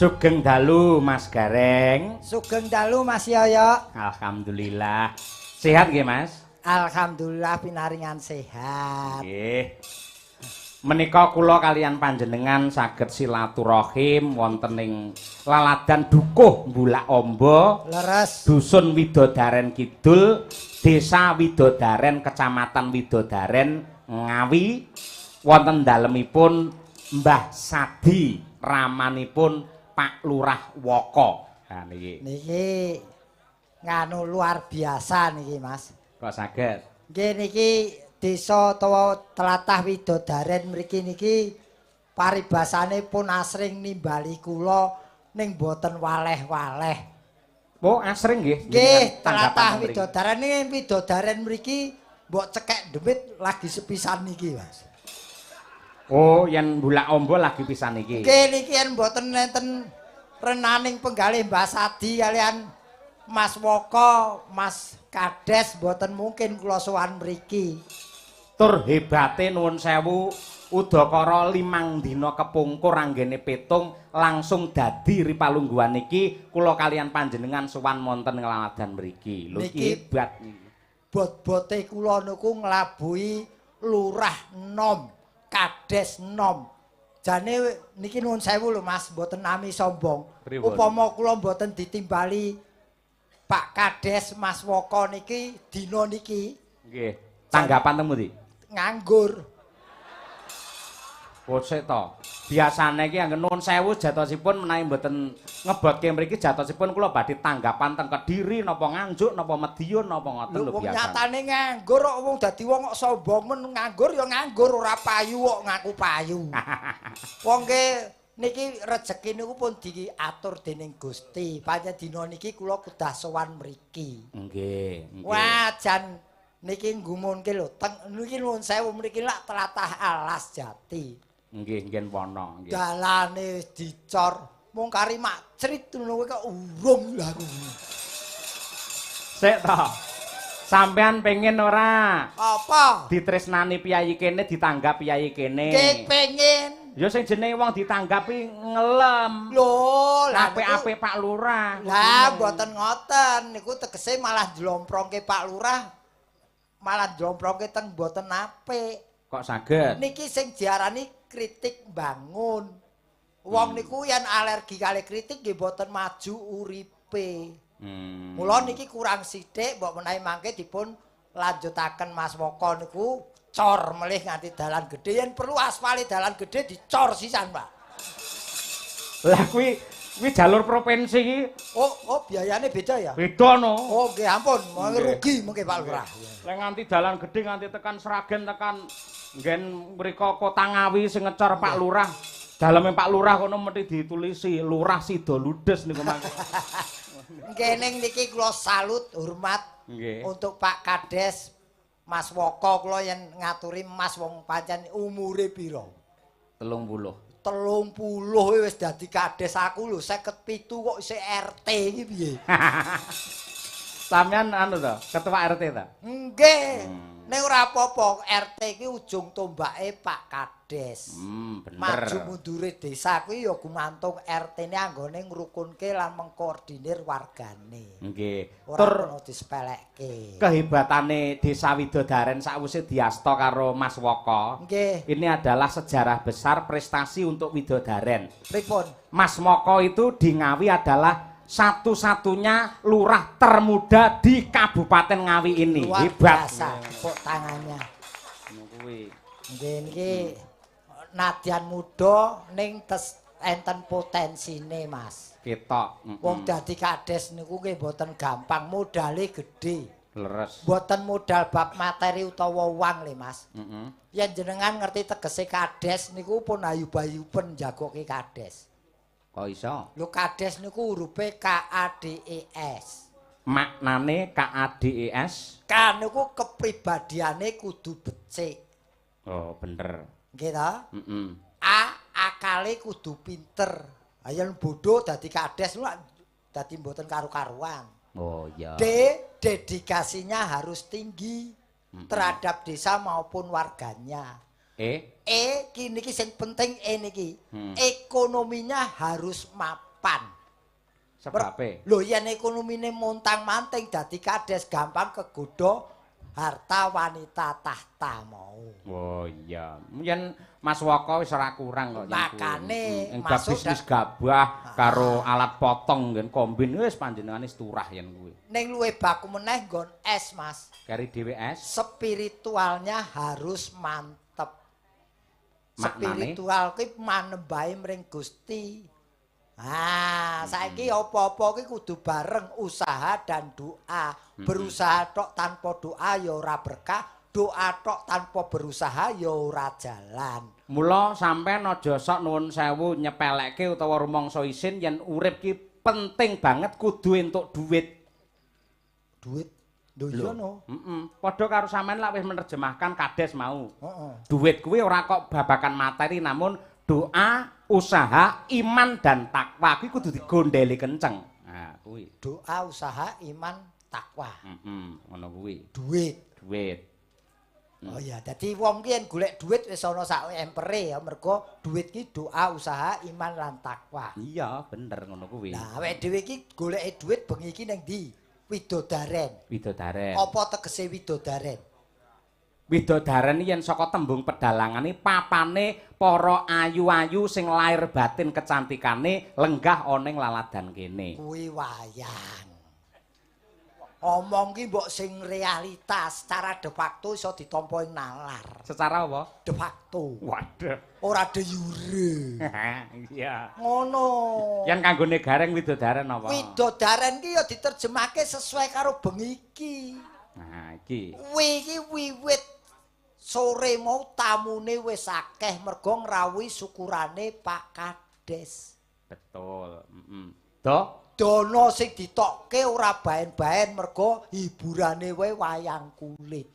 Sugeng dalu, Mas Gareng. Sugeng dalu, Mas Yoyo. Alhamdulillah. Sehat nggih, Mas? Alhamdulillah pinaringan sehat. Nggih. Menika kula kalian panjenengan saged silaturahim wonten ing laladan Dukuh Bulak Amba. Leres. Dusun Widodaren Kidul, Desa Widodaren, Kecamatan Widodaren, Ngawi. Wonten dalemipun Mbah Sadi, ramanipun Pak Lurah Woko. Nah niki. Niki nganu luar biasa niki, Mas. Kok saged? Nggih, niki desa utawa tlatah Widodaren mriki niki paribasane pun asring nimbali kula ning boten waleh-waleh. Oh, asring nggih. Nggih, tlatah Widodaren niki, Widodaren mriki mbok cekek demit lagi sepisan niki, Mas. Oh, yen Bulak Amba lagi pisan iki. Nggih, niki yen mboten enten renaning penggalih Mbah Sadi kalian Mas Woko, Mas Kades mboten mungkin kula sowan mriki. Tur hebate nuwun sewu, udakara 5 dina kepungkur anggene petung langsung dadi ripalungguhan iki kula kalian panjenengan sowan wonten nglaladan mriki. Lho iki hebat. Bot-bote kula niku nglabuhi lurah nom, kades nom. Jane niki nuwun sewu lho Mas, mboten nami sombong. Upama kula mboten ditimbali Pak Kades Mas Woko niki dina niki. Nggih. Tanggapan temu ndi? Nganggur. Bosek to. Biasane iki anggen nuwun sewu jatosipun menawi mboten ngebotke mriki jatosipun kula badhe tanggapan teng Kediri napa Nganjuk napa Madiun napa ngoten lho biasane. Nyatane nganggur kok wong dadi wong kok sombong men, nganggur ya nganggur, ora payu kok ngaku payu. Wong ke niki rejeki niku pun diatur dening Gusti. Pancen dina niki kula kedah sowan mriki. Nggih, nggih. Wah, jan niki nggumunke lho. Teng niki nuwun sewu mriki lak tlatah alas jati. Nggih, nggih wana nggih. Dalane wis dicor, mung kari makcrit ngono kuwi kok urung lha aku. Sik to. Sampean pengen ora? Apa? Ditresnani piyayi kene, ditanggap piyayi kene. Nggih, pengen. Ya sing jenenge wong ditanggapi ngelem. Lho, lha apik-apik Pak Lurah. Lah mboten ngoten, niku tegese malah njlomprongke Pak Lurah. Malah njlomprongke teng mboten apik. Kok saged? Niki sing diarani kritik bangun. Wong niku yen alergi kali kritik nggih mboten maju uripe. Mula niki kurang sithik mbok menawi mangke dipun lanjutaken Mas Woko niku cor melih nganti dalan gedhe, yen perlu aspale dalan gedhe dicor sisan, Pak. Lah kuwi jalur provinsi iki. Oh, biayane beda ya? Beda no. Oh, nggih ampun, rugi mengke Pak Lurah. Lah nganti dalan gedhe nganti tekan Sragen tekan nggen mriko Kota Ngawi sing ngecor Pak Lurah. Daleme Pak Lurah kono mesti ditulisi Lurah Sida Ludes niku mangke. Nggih, ning niki kula salut hormat untuk Pak Kades Mas Woko. Kula yen ngaturi Mas wong pancen umure pira? 30. 30 wis dadi kades, aku lho 57 kok isih RT iki piye? Sampeyan anu to, ketua RT to? Nggih. Ning ora apa-apa, RT iki ujung tombake Pak Kades. Bener. Maju mundure desa kuwi ya gumantung RT-ne anggone ngrukunke lan mengkoordinir wargane. Nggih. Ora ono disepelekke. Kehebatane Desa Widodaren sakwise diasta karo Mas Woko. Nggih. Ini adalah sejarah besar prestasi untuk Widodaren. Pripun? Mas Woko itu di Ngawi adalah satu-satunya lurah termuda di Kabupaten Ngawi ini. Luar hebat. Biasa, tepuk tangannya. Kuwi. Nggih niki nadyan muda ning tes enten potensine, Mas. Ketok. Wong dadi kades niku nggih mboten gampang, modale gedhe. Leres. Mboten modal bab materi utawa uang le, Mas. Yen jenengan ngerti tegese kades niku pun ayu-bayupen jagoke kades. Kok iso? Lho kades niku hurufe K A D E S. Maknane K A D E S? K niku kepribadiane kudu becik. Oh, bener. Nggih ta? A akale kudu pinter. Ha yen bodho dadi kades niku dadi mboten karu-karuan. Oh iya. D dedikasinya harus tinggi terhadap desa maupun warganya. E E niki sing penting E niki. Ekonominya harus mapan. mapan. Sebabe? Lho yen ekonomine montang-manting dadi kades gampang kegodha harta wanita tahta mau. Oh iya. Yen Mas Woko wis ora kurang kok. Makane ing bab bisnis gabah karo alat potong nggen kombin wis panjenengane wis turah yen kuwi. Ning luwih baku meneh nggon es, Mas. Kari dhewe es. Spiritualnya harus mantep. Maknane? Spiritual kuwi manembahe mring Gusti. Ah, saiki apa-apa ki kudu bareng usaha dan doa. Berusaha tok tanpa doa ya ora berkah, doa tok tanpa berusaha ya ora jalan. Mula sampean aja sok nuwun sewu nyepelekke utawa rumangsa isin yen urip ki penting banget kudu entuk duit. Duit? Lho iya no. Heeh. Padha karo sampean lak wis menerjemahkan kades mau. Heeh. Duit kuwi ora kok babakan materi namun doa, usaha, iman dan takwa kuwi kudu digondheli kenceng. Nah, kuwi. Doa, usaha, iman, takwa. Heeh, ngono kuwi. Duit. Duit. Oh iya, dadi wong ki yen golek duit wis ana sak empere ya, mergo duit ki doa, usaha, iman lan takwa. Iya, bener ngono kuwi. Lah, awake dhewe iki goleke duit bengi iki ning ndi? Widodaren. Widodaren. Apa tegese widodaren? Widodaren yen saka tembung pedalangane papane para ayu-ayu sing lair batin kecantikane lenggah ana ing laladan kene. Kuwi wayang. Omong ki mbok sing realitas, secara de facto iso ditampa ing nalar. Secara apa? De facto. Waduh. Ora de jure. Iya. Ngono. Yen kanggone gareng widodaren apa? Widodaren ki ya diterjemahke sesuai karo bengi iki. Nah, iki. Kuwi iki wiwit sore mau tamune wis akeh mergo ngrawuhi syukurane Pak Kades. Betul. Heeh. Do dono sing ditokke ora baen-baen mergo hiburane wae wayang kulit.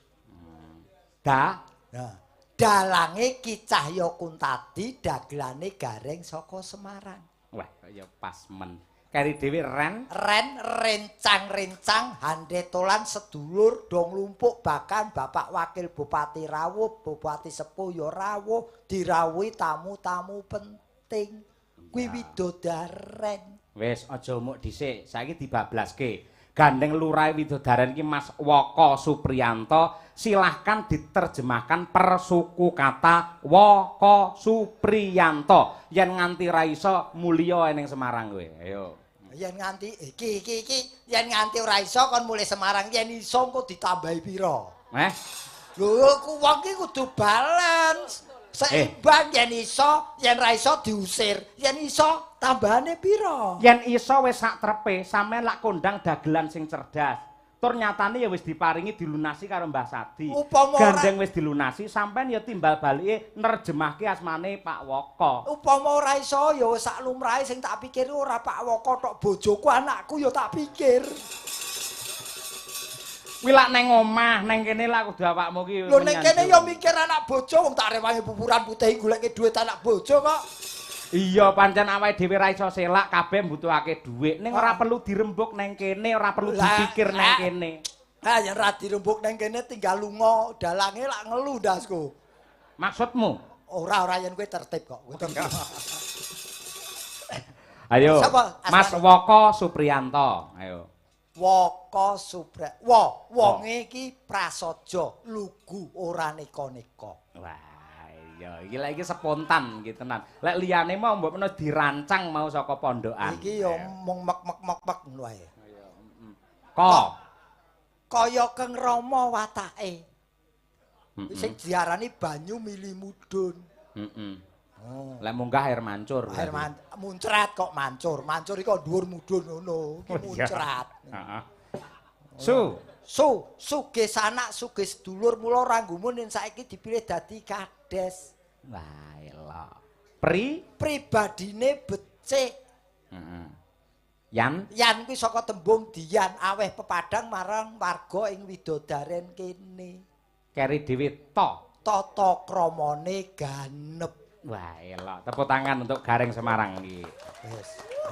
Da nah, dalange Ki Cahya Kuntadi, dagelane Gareng saka Semarang. Wah, ya pas men. Keri dhewe ren ren rencang-rencang handetolan sedulur dong lumpuk bahkan Bapak Wakil Bupati rawuh, Bupati Sepuh ya rawuh, dirawuhi tamu-tamu penting. Kuwi widodaren. Wis aja umuk dhisik, saiki dibablaske. Gandeng lurahe widodaren iki Mas Woko Supriyanto, silahkan diterjemahkan per suku kata Woko Supriyanto. Yen nganti ra iso mulya ning Semarang kowe. Ayo. Yen nganti iki iki iki yen nganti ora iso kon mulih Semarang, yen iso engko ditambahi pira? Eh? Lho ku wong ki kudu balance. Seimbang, yen iso, yen ra iso diusir, yen iso tambahane pira? Yen iso wis sak trepe, sampean lak kondang dagelan sing cerdas. Tur nyatane ya wis diparingi dilunasi karo Mbah Sadi. Gandeng wis dilunasi, sampean ya timbal balike nerjemahke asmane Pak Woko. Upama ora iso ya wis sak lumrahe sing tak pikir ora Pak Woko tok, bojoku, anakku ya tak pikir. Kuwi lak neng omah, neng kene lak kudu awakmu ki. Lho neng kene ya mikir anak bojo, wong tak rewangi pupuran putih goleke dhuwit anak bojo kok. Iya, pancen awake dhewe ra iso selak, kabeh mbutuhake dhuwit. Ning ora perlu dirembuk neng kene, ora perlu dipikir neng kene. Ha yen ra dirembuk neng kene tinggal lunga, dalange lak ngelu ndasku. Maksudmu? Ora, ora yen kowe tertib kok. Kowe tertib. Ayo. Mas Woko Supriyanto, ayo. Woko Supre, wo, wonge iki prasaja, lugu ora neka-neka. Wah, iya, iki lek iki spontan iki tenan. Lek liyane mau mbok menawa dirancang mau saka pondokan. Iki ya mung mek-mek-mek ngono ae. Ko. Kaya Keng Rama watake. Sing diarani banyu mili mudhun. Heeh. Oh. Lek munggah air mancur. Air muncrat kok mancur. Mancur iki kok dhuwur mudhun ngono. Iki muncrat. Heeh. Su, su, sugih sanak, sugih sedulur mula ora nggumun yen saiki dipilih dadi kades. Wah, elok. Pri pribadine becik. Heeh. Yan, yan kuwi saka tembung dian aweh pepadang marang warga ing widodaren kene. Keri dhewe to. Tata kramane ganep. Wah, elok. Tepuk tangan untuk Gareng Semarang iki. Wis.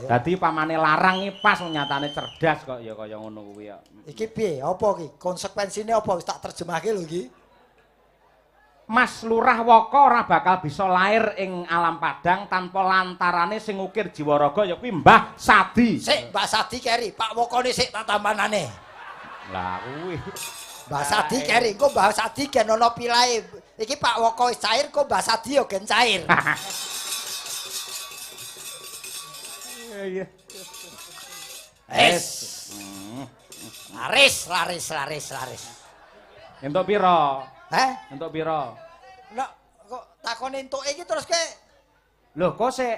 Dadi pamane larang iki pas nyatane cerdas kok ya kaya ngono kuwi ya. Iki piye? Apa iki? Konsekuensine apa wis tak terjemahke lho iki? Mas Lurah Waka ora bakal bisa lair ing alam padang tanpa lantarane sing ngukir jiwa raga ya kuwi Mbah Sadi. Sik, Mbah Sadi keri, Pak Wokone sik tak tambanane. Lah kuwi. Mbah Sadi keri, engko Mbah Sadi gen ana pilahe. Iki Pak Woko wis cair, kok Mbah Sadi ya gen cair. Iya. Es. Laris, laris, laris, laris. Entuk pira? Heh? Entuk pira? Lah kok takone entuke iki terus ke? Lho, kok sik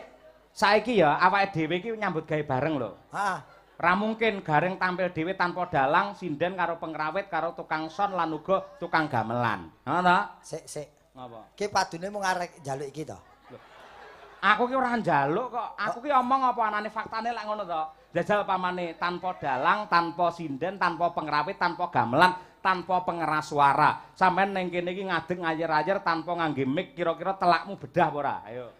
saiki ya awake dhewe iki nyambut gawe bareng lho. Heeh. Ra mungkin Gareng tampil dhewe tanpa dalang, sinden karo pengrawit, karo tukang son lan uga tukang gamelan. Heeh ta? Sik, sik. Ngapa? Ki padune mung arek njaluk iki to. Aku ki ora njaluk kok. Aku ki omong apa anane faktane lak ngono to. Jajal pamane tanpa dalang, tanpa sinden, tanpa pengrawit, tanpa gamelan, tanpa pengeras suara. Sampeyan ning kene iki ngadeg ngayer-ayer tanpa ngangge mic, kira-kira telakmu bedah apa ora? Ayo.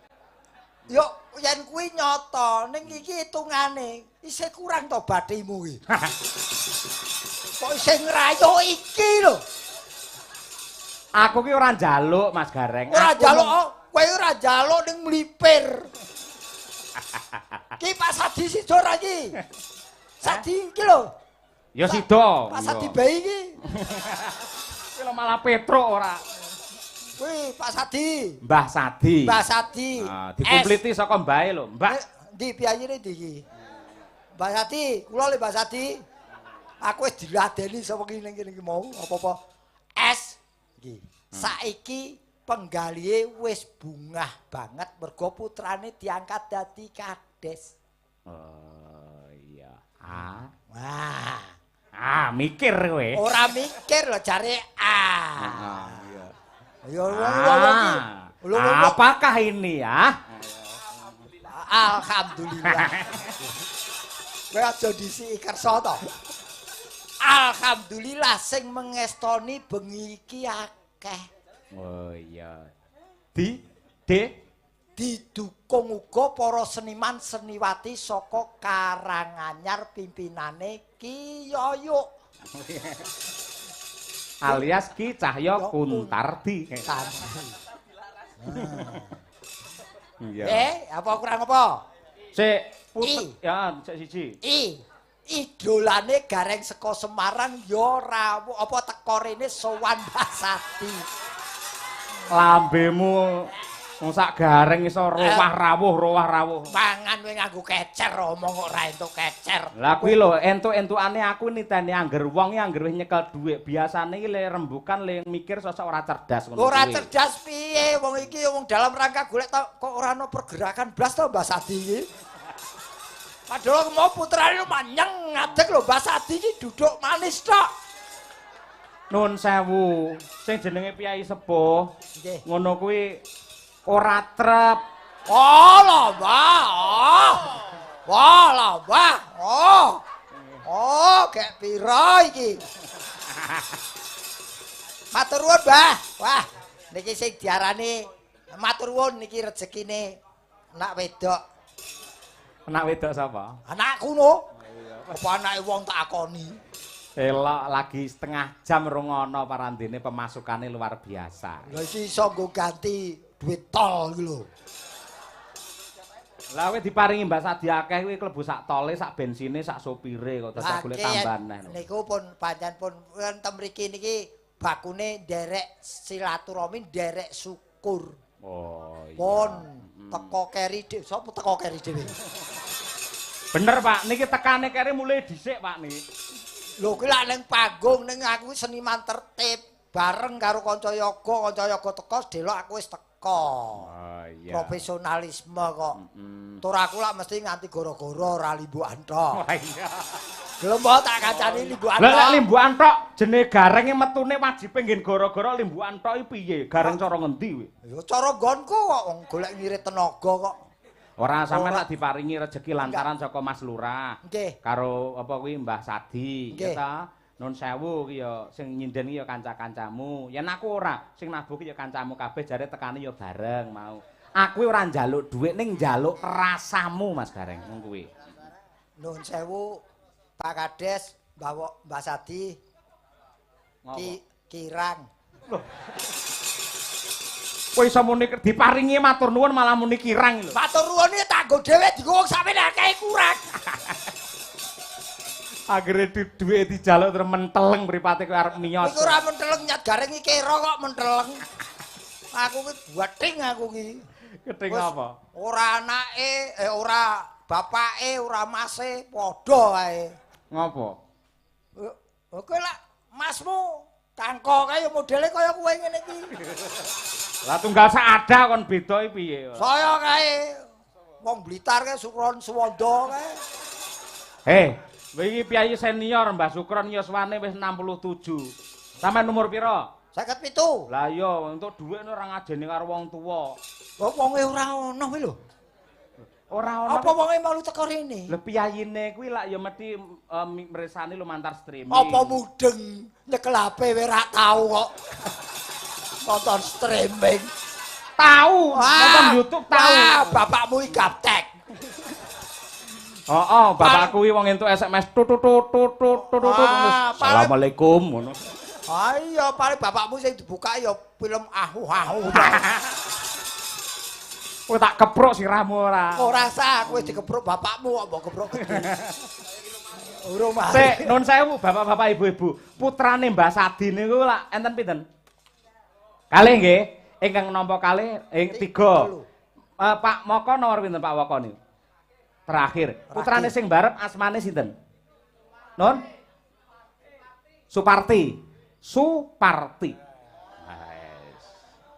Yo yen kuwi nyata, ning iki hitungane isih kurang to bathimu iki. Kok isih ngrayuk iki lho. Aku ki ora njaluk Mas Gareng. Ora njaluk, kowe ora njaluk ning mlipir. Ki Pak Sadi sida ora iki? Sadi iki lho. Ya sida. Pak Sadi bae iki. Kuwi lho malah Petruk ora. Kuwi Pak Sadi. Mbah Sadi. Mbah Sadi. Dikumpliti saka mbahe lho, Mbah. Ndi piyayine ndi iki? Mbah Sadi, kula lho Mbah Sadi. Aku wis diladeni sapa ning kene iki mau apa-apa. S iki. Saiki penggalihe wis bungah banget mergo putrane diangkat dadi kades. Oh iya. Ah. Wah. Ah, mikir kowe. Ora mikir lho jare A. Heeh, iya. Ya wong iki. Apakah ini ya? Alhamdulillah. Kowe aja disiki kersa to. Alhamdulillah sing mengestoni bengi iki akeh. Oh iya. Di D didukung uga para seniman seniwati saka Karanganyar pimpinane Ki Yoyok alias Ki Cahyo Kuntardi. Iya. Apa kurang apa? Sik ya, sik siji. I. Idolane Gareng saka Semarang ya rawuh apa teko rene sowan Mbah Sadi. Lambemu wong sak Gareng iso rowah rawuh rowah rawuh. Pangan kowe nganggo kecer omong kok ora entuk kecer. Lah kuwi lho entuk-entukane aku niteni angger wong iki angger wis nyekel dhuwit biasane iki le rembukan le mikir sosok ora cerdas ngono. Ora cerdas piye wong iki wong dalam rangka golek kok ora ana pergerakan blas to Mbah Sadi iki. Padahal mau putrane manyeng ngadeg lho Mbah Sadi iki duduk manis tok. Nun sewu, sing jenenge piyai sepuh ngono kuwi ora trep. Oh lho Mbah. Oh. Wah lho Mbah. Oh. Oh, gek pira iki? Matur nuwun, Mbah. Wah, niki sing diarani matur nuwun niki rezekine anak wedok. Anak wedok sapa? Anakku no. Apa anake wong tak akoni? Elok lagi setengah jam rungono parandene pemasukane luar biasa. Lha iki iso nggo ganti duit tol iki lho. Lah kowe diparingi Mbah Sadi akeh kuwi klebu sak tole, sak bensine, sak sopire kok dadak golek tambahan neh. Niku pun pancen pun wonten mriki niki bakune nderek silaturahmi, nderek syukur. Oh iya. Pun teko keri dhewe, sapa teko keri dhewe? Bener Pak, niki tekane keri mulai dhisik Pak niki. Lho kuwi lak ning panggung ning aku seniman tertib bareng karo kanca yoga, kanca yoga teko delok aku wis teko. Oh iya. Profesionalisme kok. Tur aku lak mesti nganti gara-gara ora limbukan tok. Wah iya. Gelem wae tak kancani limbukan tok. Lah lek limbukan tok jenenge garenge metune wajibe nggen gara-gara limbukan tok iki piye? Gareng cara ngendi kuwi? Ya cara nggonku kok wong golek ngirit tenaga kok. Ora sampean lak diparingi rejeki lantaran saka Mas Lurah. Nggih. Karo apa kuwi Mbah Sadi, ya ta? Nun sewu ki ya sing nyinden ki ya kanca-kancamu. Yen aku ora, sing nabuh ki ya kancamu kabeh jare tekane ya bareng mau. Aku ora njaluk dhuwit ning njaluk rasamu Mas Gareng ngono kuwi. Nun sewu Pak Kades, Mbah Mbah Sadi. Ki kirang. Loh. Kowe iso muni diparingi matur nuwun malah muni kirang lho. Matur nuwun iki tak nggo dhewe digo wong sampeyan akeh kurang. Akhire duwe dijaluk terus menteleng mripate kowe arep miyos. Iku ora menteleng nyat garing iki kira kok menteleng. Aku ki bathing aku ki. Keting apa? Ora anake, ora bapake, ora mase, padha wae. Ngopo? Kowe lak masmu kangko kae modele kaya kowe ngene iki. Lah tunggal sak ada kon beda iki piye? Saya kae wong Blitar kae Sukron Suwondo kae. Hei, iki piyayi senior Mbah Sukron yuswane wis 67. Sampeyan umur pira? 57. Lah iya, entuk dhuwit ora ngajeni karo wong tuwa. Kok wonge ora ono kuwi lho. Ora ono. Apa wonge malu teko rene? Lah piyayine kuwi lak ya mesti mresani lumantar streaming. Apa mudeng nyekel HP wae ra tau kok. Nonton streaming. Tahu, nonton YouTube tahu. Bapakmu iki gaptek. Heeh, bapakku kuwi wong entuk SMS tut tut tut tut tut tut. Assalamualaikum ngono. Ah iya, paling bapakmu sing dibuka ya film ahu-ahu. Kowe tak keprok sirahmu ora? Ora sah, kowe dikeprok bapakmu kok mbok keprok gede. Urung mari. Sik, nun sewu bapak-bapak ibu-ibu. Putrane Mbah Sadi niku lak enten pinten? Kalih nggih, ingkang nampa kalih ing 3. Pak Moko nomor pinten Pak Woko niku? Terakhir. Putrane sing barep asmane sinten? Nun? Suparti. Suparti.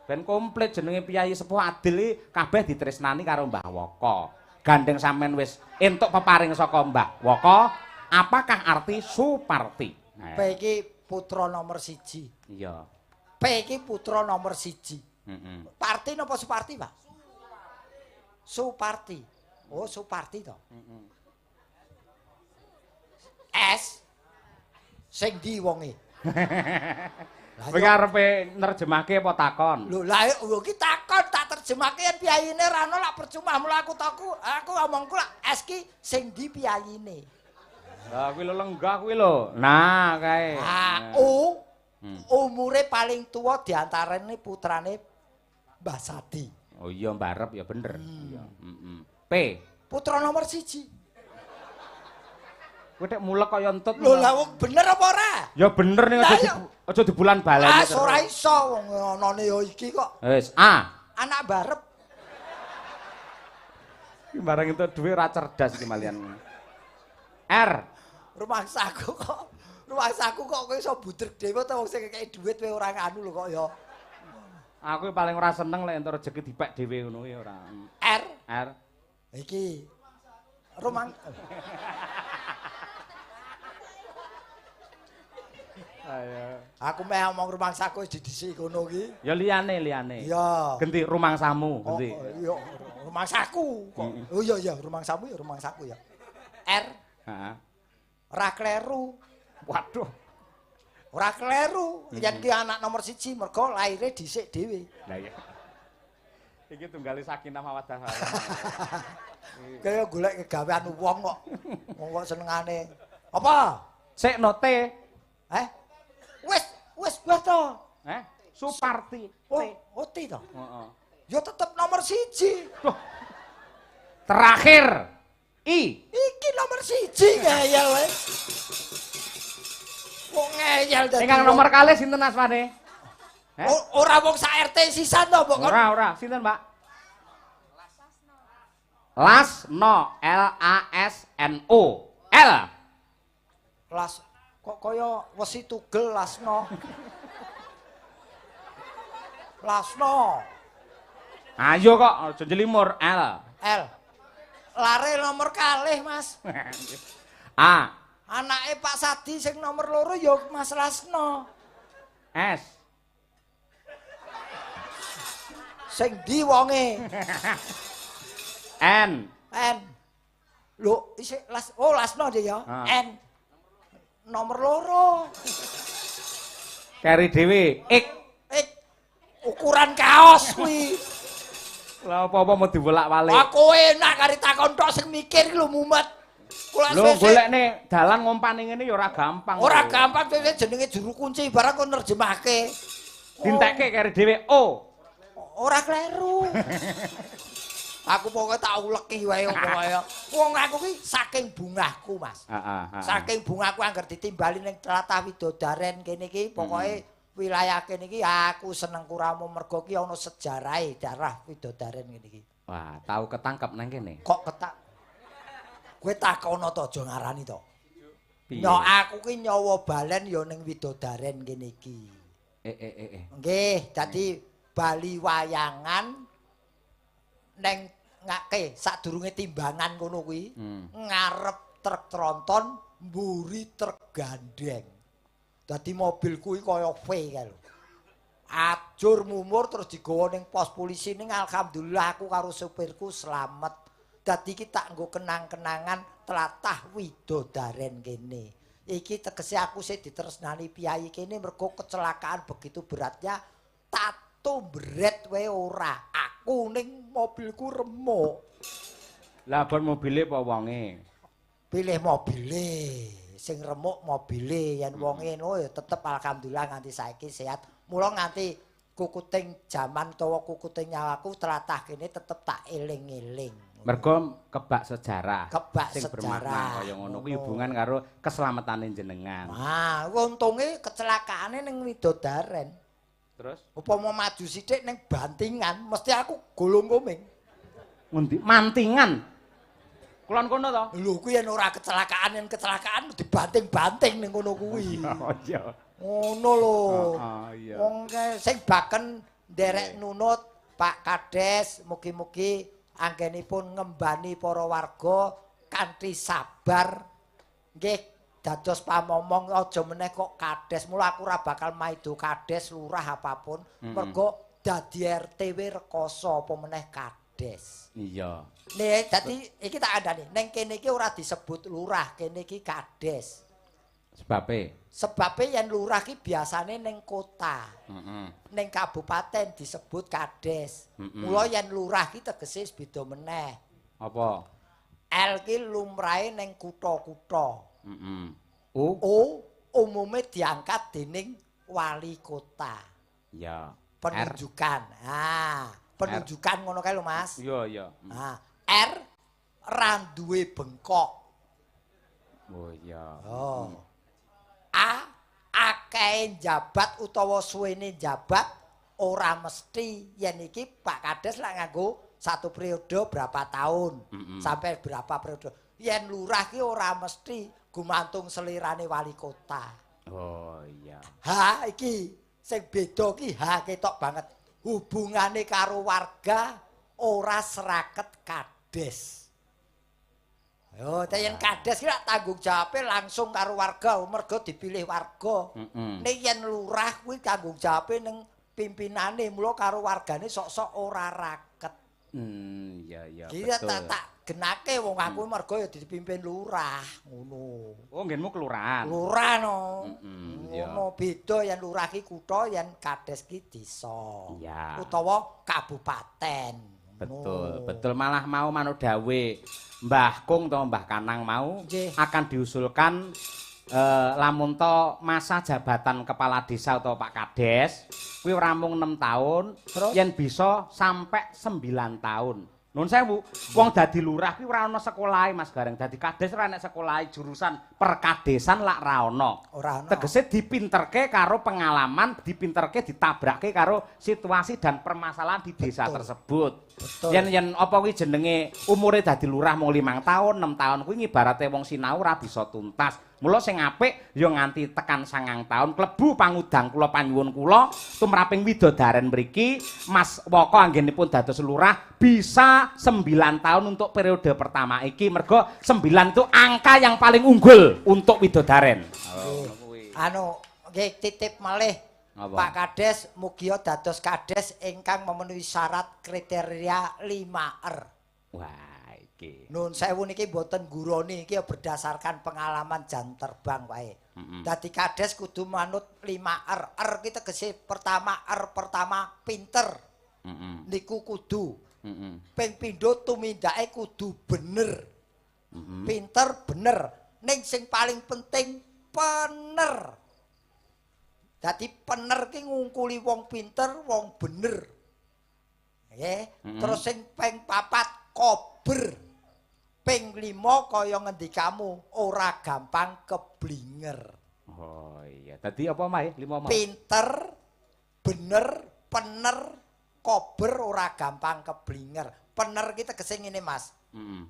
Ben komplit jenenge piyayi sepuh adil iki kabeh ditresnani karo Mbah Woko. Gandeng sampean wis entuk peparing saka Mbah Woko, apakah arti Suparti? P iki putra nomor 1. Iya. P iki putra nomor 1. Heeh. Parti napa Suparti, Pak? Suparti. Oh, Suparti to. Heeh. S sing ndi wonge? Kowe arepe nerjemahke apa takon? Lho, lah iki takon tak terjemahke yen piyayine ra ono lak percuma mula aku taku, aku omongku lak S ki sing ndi piyayine. Lah kuwi lho lenggah kuwi lho. Nah, kae. Ah, U umure paling tuwa diantarane putrane Mbah Sadi. Oh iya mbarep ya bener. Iya, heeh. P putra nomor 1. Kowe tek mulek kaya entut. Lho lah wong bener apa ora? Ya bener ning aja dibulan baleni. Ah ora iso wong anane ya iki kok. Wis, A. Anak barep. Iki bareng entuk dhuwit ora cerdas iki malian. R. Rumangsaku kok. Rumangsaku kok kowe iso budrek dhewe ta wong sing kekeki dhuwit kowe ora nganu lho kok ya. Aku paling ora seneng lek entuk rejeki dipek dhewe ngono kuwi ora. R. R. Iki rumang Ayo. Aku meh omong rumangsaku wis didhisiki kono iki. Ya liyane liyane. Iya. Genti rumangsamu, genti. Oh, iya, rumangsaku kok. Oh iya iya, rumangsamu ya rumangsaku ya. R. Heeh. Ora kleru. Waduh. Ora kleru. Yen ki anak nomor 1 mergo laire dhisik dhewe. Lah iya. Iki tunggale sakinah mawaddah warahmah. Kaya golek kegawean wong kok. Wong kok senengane. Apa? Sik no T. Eh? Wis, wis bar to. Eh? Suparti. Oh, oh T to. Heeh. Ya tetep nomor 1. Duh. Terakhir I. Iki nomor 1 ngeyel wae. Kok ngeyel dadi. Ingkang nomor kalih sinten asmane? Eh? Ora wong sak RT sisan to mbok kon. Ora, ora. Sinten, Pak? Lasno. L A S N O. L. Las kok kaya wesi tugel Lasno. Lasno. Ayo kok aja njelimur L. L. Lare nomor kalih, Mas. A. Anake Pak Sadi sing nomor 2 ya Mas Lasno. S. Sing ndi wonge? N. N. Lho, isih Las oh Lasno dia ya. N. Nomor 2. Keri dhewe X. X. Ukuran kaos kuwi. Lah apa-apa mau diwolak-walik. Aku enak kari takon tok sing mikir iki lho mumet. Kula lho golekne dalan ngompane ngene ya ora gampang. Ora gampang jenenge juru kunci barang kon nerjemahke. Dintekke keri dhewe O. Ora kleru. Aku pokoke tak uleki wae pokoke. Wong aku ki saking bungahku, Mas. Heeh. Saking bungahku angger ditimbali ning tlatah Widodaren kene iki pokoke wilayah kene iki aku seneng kuramu mergo ki ana sejarahe daerah Widodaren kene iki. Wah, tau ketangkep nang kene. Kok ketak? Kowe takono to aja ngarani to. Yo aku ki nyawa balen ya ning Widodaren kene iki. Nggih, dadi bali wayangan neng ngake sadurunge timbangan kono kuwi ngarep truk tronton mburi truk gandeng. Dadi mobil kuwi kaya V kae lho. Ajur mumur terus digawa ning pos polisi ning alhamdulillah aku karo supirku slamet. Dadi iki tak nggo kenang-kenangan tlatah Widodaren kene. Iki tegese aku sik ditresnani piyayi kene mergo kecelakaan begitu beratnya tatu bret wae ora. Aku ning mobilku remuk. Lah bon mobile apa wonge? Pilih mobile. Sing remuk mobile yen wonge ngono ya tetep alhamdulillah nganti saiki sehat. Mula nganti kukuting jaman utawa kukuting nyawaku tlatah kene tetep tak eling-eling. Mergo kebak sejarah. Kebak sing sejarah. Bermakna kaya ngono kuwi hubungan karo keselamatane jenengan. Wah, untunge kecelakaane ning Widodaren. Terus upama maju sithik ning Bantingan mesti aku gulung koming. Ngendi? Mantingan. Kulon kono to? Lho kuwi yen ora kecelakaan yen kecelakaan dibanting-banting ning kono kuwi. Iya. Ngono lho. Heeh, iya. Wong sing baken nderek nunut Pak Kades mugi-mugi anggenipun ngembani para warga kanthi sabar nggih dados pamomong aja meneh kok kades. Mula aku ora bakal maido kades lurah apapun mergo dadi RT we rekoso apa meneh kades. Iya. Nih dadi iki tak kandhani ning kene iki ora disebut lurah, kene iki kades. Sebabe? Sebabe yen lurah ki biasane ning kota. Ning kabupaten disebut kades. Mula yen lurah ki tegese beda meneh. Apa? L ki lumrahe ning kutha-kutha. U? U umume diangkat dening wali kota. Iya. Penunjukan. Ah, penunjukan ngono kae lho, Mas. Iya, iya. Ah, R ra duwe bengkok. Oh iya. Oh. A akeh njabat utawa suwene njabat ora mesti yen iki Pak Kades lak nganggo satu periode berapa tahun sampai berapa periode. Yen lurah ki ora mesti gumantung selirane wali kota. Oh iya. Ha iki sing beda ki ha ketok banget. Hubungane karo warga ora seraket kades. Yo, yen kades ki lak tanggung jawabe langsung karo warga, mergo dipilih warga. Nek yen lurah kuwi tanggung jawabe ning pimpinane, mula karo wargane sok-sok ora raket. Iya iya. Iki tak genake wong aku mergo ya dipimpin lurah, ngono. Oh, nggenmu kelurahan. Lurah no. Ngono beda yen lurah ki kutha, yen kades ki desa. Utawa kabupaten. Betul, betul. Malah mau manut dawe Mbah Kung atau Mbah Kanang mau akan diusulkan lamun to masa jabatan kepala desa atau Pak Kades kuwi ora mung 6 tahun, yen bisa sampai 9 tahun. Nun sewu, wong dadi lurah kuwi ora ana sekolahe Mas Gareng. Dadi kades ora enek sekolahe jurusan perkadesan lak ra ana. Ora ana. Tegese dipinterke karo pengalaman, dipinterke ditabrake karo situasi dan permasalahan di desa tersebut. Betul. Yen apa kuwi jenenge umure dadi lurah mung 5 tahun, 6 tahun kuwi ngibarate wong sinau ora bisa tuntas. Mula sing apik ya nganti tekan 9 tahun klebu pangudang kula panyuwun kula tumraping Widodaren mriki Mas Woko anggenipun dados lurah bisa 9 tahun untuk periode pertama iki mergo 9 itu angka yang paling unggul untuk Widodaren. Oh, anu nggih titip malih Pak Kades mugia dados kades ingkang memenuhi syarat kriteria 5R. Wah iki. Nun sewu niki mboten guroni iki berdasarkan pengalaman jam terbang wae. Dadi kades kudu manut 5R. R ki tegese pertama R pertama pinter. Niku kudu. Ping pindho tumindake kudu bener. Pinter bener. Ning sing paling penting pener. Dadi pener ki ngungkuli wong pinter, wong bener. Nggih. Terus sing ping 4 kober. Ping 5 kaya ngendikamu ora gampang keblinger. Oh iya. Dadi apa mae 5 mau? Pinter, bener, pener, kober ora gampang keblinger. Pener ki tegese ngene, Mas. Heeh.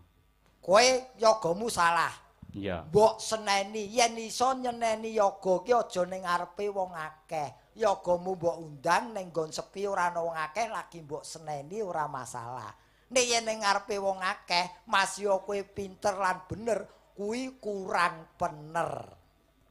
Kowe yagamu salah. Iya. Mbok seneni, yen iso nyeneni yaga ki aja ning ngarepe wong akeh. Yagamu mbok undang ning nggon sepi ora ana wong akeh lagi mbok seneni ora masalah. Nek yen ning ngarepe wong akeh, Mas yo kowe pinter lan bener, kuwi kurang pener.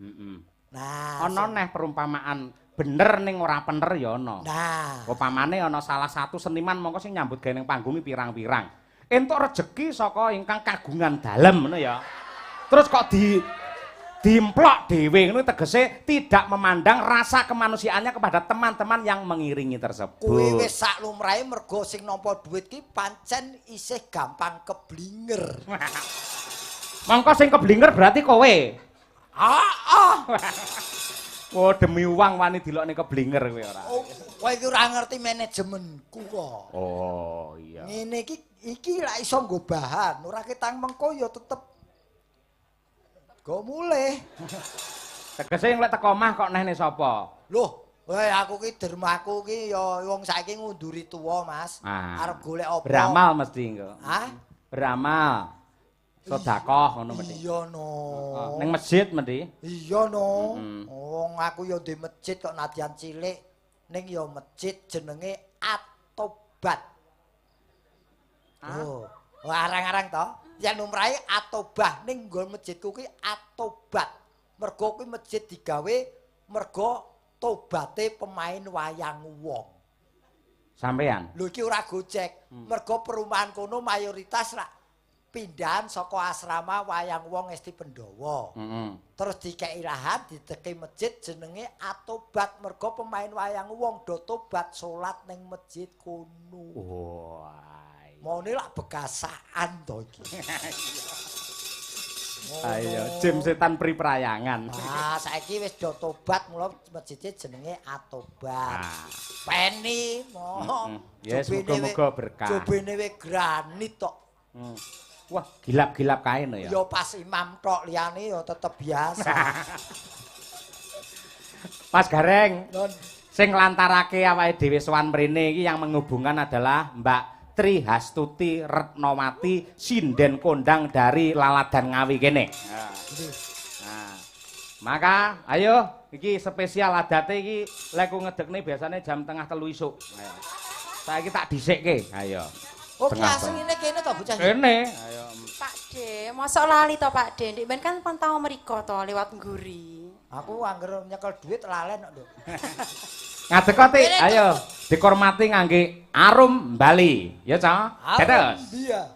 Heeh. Nah, ana neh perumpamaan bener ning ora pener ya ana. Nah, upamane ana salah satu seniman mongko sing nyambut gawe ning panggung pirang-pirang. Entuk rejeki saka ingkang kagungan dalem ngono ya. Terus kok dimplok dhewe ngono tegese tidak memandang rasa kemanusiaannya kepada teman-teman yang mengiringi tersebut. Kuwi wis sak lumrahe mergo sing nampa dhuwit ki pancen isih gampang keblinger. Mongko sing keblinger berarti kowe. Heeh. Oh, demi uang wani dilokne keblinger kowe ora. Oh, kowe iki ora ngerti manajemenku kok. Oh, iya. Ngene iki lak iso nggo bahan, ora ketang mengko ya tetep go mulih. Tegese lek teko omah kok nehne sapa? Loh, weh aku ki dermaku ki ya wong saiki ngunduri tuwa, Mas. Ah. Arep golek apa? Beramal mesti engko. Hah? Beramal. Sedekah ngono mesti. Iya no. Ning masjid mesti. Iya no. Wong aku ya ndek masjid kok nadyan cilik ning ya masjid jenenge Atobat. Oh, arang-arang to. Yen lumrahe Atobah ning nggon masjidku ki Atobat. Mergo kuwi masjid digawe mergo tobaté pemain wayang wong. Sampean. Lho iki ora gojek. Mergo perumahan kono mayoritas rak pindahan saka asrama wayang wong Esti Pendawa. Terus dikeki lahan, dideki masjid jenenge Atobat mergo pemain wayang wong do tobat salat ning masjid kono. Wah. Maune lak bekasaan to iki. Ayo, jim setan pri prayangan. Ah, saiki wis do tobat mula masjidnya jenenge Atobat. Ah. Peni, mo. Ya muga-muga berkah. Jobene we granit tok. Wah, gilap-gilap kae no ya. Ya pas imam tok liyane ya tetep biasa. Mas Gareng, sing nglantarake awake dhewe sowan mrene iki yang menghubungkan adalah Mbak Tri Hastuti Retnowati sinden kondang dari Laladan Ngawi kene. Nah, maka ayo iki spesial adate iki lek ku ngedekne biasane jam 2:30 isuk. Ayo. Saiki tak dhisikke. Ayo. Oh, ki asline kene to bocah. Kene. Ayo. Pak De, mosok lali to Pak De? Ndek ben kan pun tau mriko to lewat ngguri. Aku angger nyekel duit lalen kok, Nduk. Ngadeg kok, Tik. Ayo dikormati ngangge arum Bali. Ya, Cak. Dados. Iya.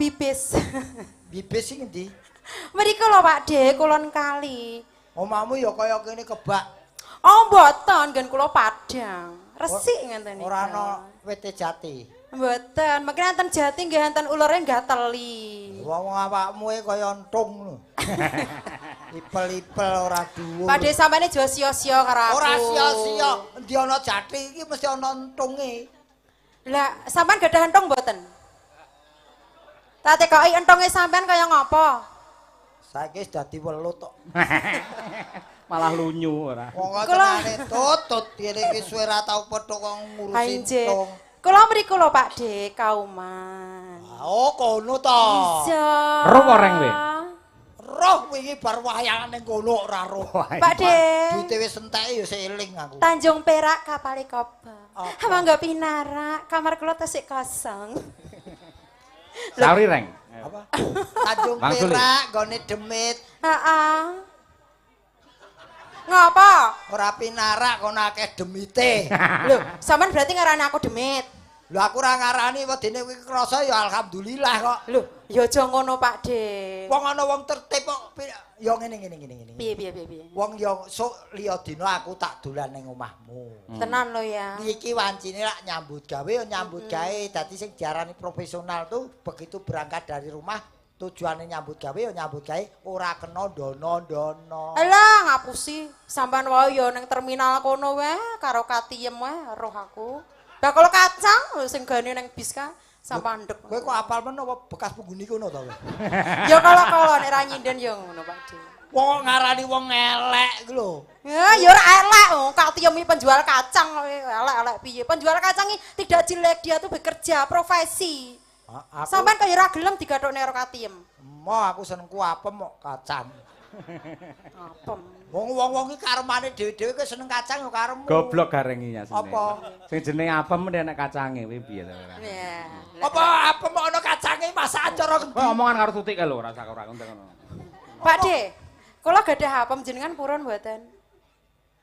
Bibis. Bibis sing endi? Mriku lho Pak De, kulon kali. Omahmu ya kaya kene kebak. Oh mboten, nggen kula padang. Resik ngenten niku. Ora ana wite jati. Mboten, mungkin enten jati nggih enten ulure gateli. Wong awakmu e kaya entung lho. Ipel-ipel ora dhuwur. Pak De sampeyan aja sia-sia karo aku. Ora sia-sia, endi ana jati iki mesti ana entunge. Lah, sampean gadah entung mboten? Tak tekoki entunge sampean kaya ngopo? Saiki wis dadi welut tok. Malah lunyu ora. Wong kok tenane tutut kene iki suwe ra tau petuk kok ngurusi entung. Kula mriku lho Pak De, Kauman. Oh, kono to. Iya. Roh ora kowe? Roh wingi bar wayangan ning kono ora roh. Pak De. Duite wis entek ya sik eling aku. Tanjung Perak kapale kobong. Mangga pinarak, kamar kula tesik kosong. Sauri reng. Apa? Tanjung Perak nggone demit. Heeh. Ngapa? Ora pinarak kono akeh demite. Lho, sampean berarti ngarani aku demit. Lho aku ora ngarani wedine kuwi krasa ya alhamdulillah kok. Lho, ya aja ngono Pak De. Wong ana wong tertib kok ya ngene ngene ngene ngene. Piye piye piye piye. Wong ya sok liya dina aku tak dolan ning omahmu. Tenan lho ya. Iki wancine lak nyambut gawe ya nyambut gawe. Dadi sing diarani profesional tuh begitu berangkat dari rumah tujuane nyambut gawe ya nyambut gawe ora kena dono-dono. Alah ngapusi, sampean wae ya ning terminal kono wae karo katiem wae roh aku. Bakul kacang sing gane ning bis ka sampean ndek. Kowe kok apal men apa bekas pengguni kono ta kowe? Ya kala-kala nek ra nyinden ya ngono Pak De. Wong ngarani wong elek iku lho. Ya ya ora elek, katiem iki penjual kacang elek-elek piye. Penjual kacang iki tidak jelek, dia tuh bekerja profesi. Sampean kaya ora gelem digathukne karo katiem. Emoh aku senengku apem kok kacang. Apem. Wong-wong iki karemane dhewe-dhewe kowe seneng kacang ya karepmu. Goblok garengi asline. Apa? Sing jenenge apem mendhe nek kacange kuwi piye to ora. Apa apem kok ana kacange masakan cara ngendi? Kowe omongan karo Tutik kae lho ora usah ora ngono. Pak De, kula gadah apem jenengan purun mboten?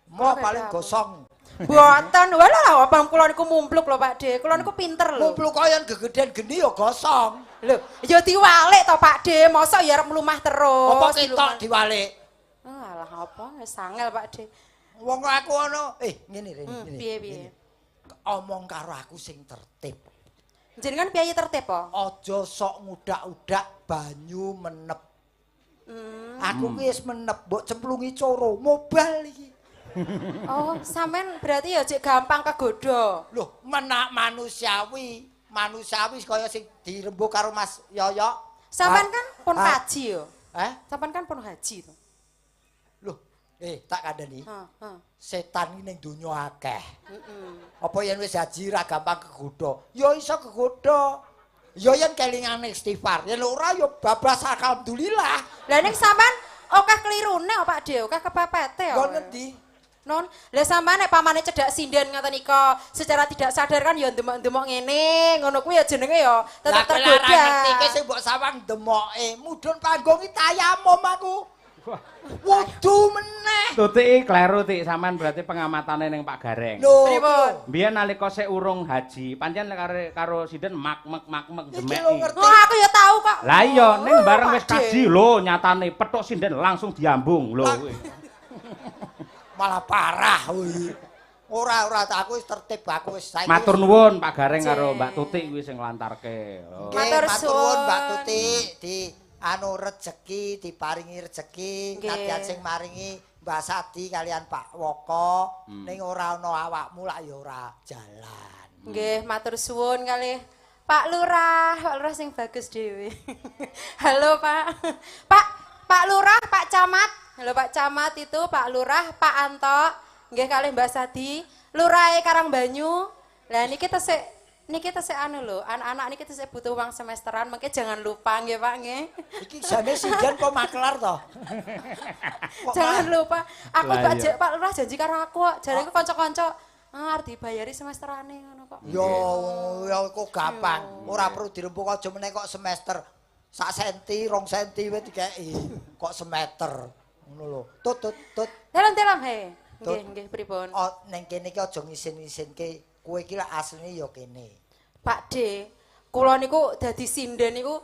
Mo paling gosong. Mboten, walah apem kula niku mumpluk lho Pak De. Kula niku pinter lho. Mumpluk kaya gegeden geni ya gosong. Lho, ya diwalik to Pak De, mosok ya arep mlumah terus. Apa ketok diwalik? Alah apa wis angel Pak De. Wong aku ana, ngene rene ngene. Piye piye? Omong karo aku sing tertib. Jenengan piye tertib po? Aja sok ngudak-udak banyu menep. Aku ki wis menep mbok cemplungi coro mobal iki. Oh, sampean berarti ya jek gampang kegodha. Loh, menak manusiawi. Manusiawi kaya sing dirembug karo Mas Yoyo. Sampean kan pun haji yo. Eh? Sampean kan pun haji to. Loh, tak kandhani. Setan iki ning donya akeh. Apa yen wis haji ra gampang kegodha? Ya iso kegodha. Ya yen kelingane istighfar, yen ora ya bablas alhamdulillah. Lah ning sampean akeh klirune kok Pak De, akeh kepepete kok. Nggon ngendi? Non, lah sampean nek pamane cedhak sinden ngoten nika, secara tidak sadar kan ya ndemok-ndemok ngene, ngono kuwi ya jenenge ya tetep tergoda. Lah ngerti ki sing mbok sawang demoke, mudhun panggung iki tayamum aku. Wudu meneh. Tutik kleru Tik, sampean berarti pengamatane ning Pak Gareng. Pripun? Biyen nalika sik urung haji, pancen karo sinden mak-mek demeki. Oh, aku ya tahu kok. Lah iya, ning bareng wis kaji lho nyatane petuk sinden langsung diambung lho kuwi. Malah parah kuwi. Ora aku wis tertib, aku wis saiki. Matur nuwun Pak Gareng karo Mbak Tutik kuwi sing nglantarke. Matur suwun Mbak Tutik di anu rejeki diparingi rejeki nadyan sing maringi Mbak Sadi kalian Pak Woko ning ora ana awakmu lak ya ora jalan. Nggih, matur suwun kalih Pak Lurah, Pak Lurah sing bagus dhewe. Halo Pak. Pak Lurah, Pak Camat. Halo Pak Camat itu, Pak Lurah, Pak Anto, nggih kalih Mbak Sadi, Lurahe Karangbanyu. Lah niki tesik anu lho, anak-anak niki tesik butuh uang semesteran, mengke jangan lupa nggih Pak nggih. Iki jane sinden kok makelar to? Jangan lupa. Aku Pak Lurah janji karo aku kok, jare ku kanca-kanca arep dibayari semesterane ngono kok. Yo ya kok gampang, ora perlu dirembug aja meneh kok semester. Sak senti, 2 senti wis dikeki. Kok semeter. Ngono lho. Tut tut tut. Dalam-dalam he. Nggih nggih pripun? Oh ning kene iki aja ngisin-ngisinke. Kowe iki lak asline ya kene. Pak D, kula niku dadi sinden niku